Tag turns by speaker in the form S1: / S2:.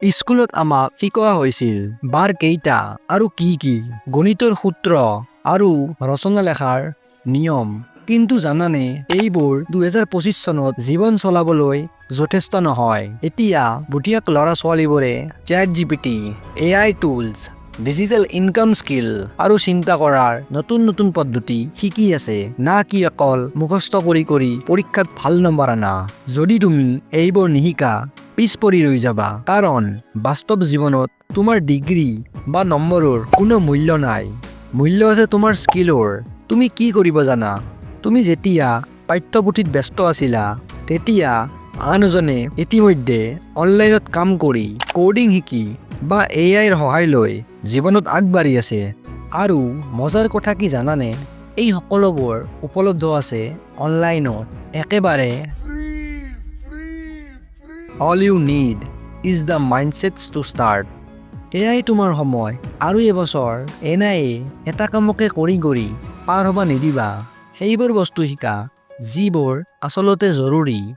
S1: স্কুলত আমাক শিকোৱা হৈছিল বাৰ কেইটা আৰু কি কি, গণিতৰ সূত্ৰ আৰু ৰচনা লেখাৰ নিয়ম। কিন্তু জানানে, এইবোৰ 2025 চনত জীৱন চলাবলৈ যথেষ্ট নহয়। এতিয়া বুধিয়ক ল'ৰা ছোৱালীবোৰে chat GPT, AI tools, digital income skill আৰু চিন্তা কৰাৰ নতুন নতুন পদ্ধতি শিকি আছে, না কি অকল মুখস্থ কৰি কৰি পৰীক্ষাত ভাল নম্বৰ আনা। যদি তুমি এইবোৰ নিশিকা, পিছ পৰি ৰৈ যাবা, কাৰণ বাস্তৱ জীৱনত তোমাৰ ডিগ্ৰী বা নম্বৰৰ কোনো মূল্য নাই। মূল্য আছে তোমাৰ স্কিলৰ, তুমি কি কৰিব জানা। তুমি যেতিয়া পাঠ্যপুথিত ব্যস্ত আছিলা, তেতিয়া আন এজনে ইতিমধ্যে অনলাইনত কাম কৰি, কোডিং শিকি বা এআইৰ সহায় লৈ জীৱনত আগবাঢ়ি আছে। আৰু মজাৰ কথা কি জানানে? এই সকলোবোৰ উপলব্ধ আছে অনলাইনত একেবাৰে। All you need is the mindsets to start. এয়াই তোমাৰ সময়। আৰু এবছৰ এনায়ে এটা কামকে কৰি কৰি পাৰ হ'ব নিদিবা। সেইবোৰ বস্তু শিকা যিবোৰ আচলতে জৰুৰী।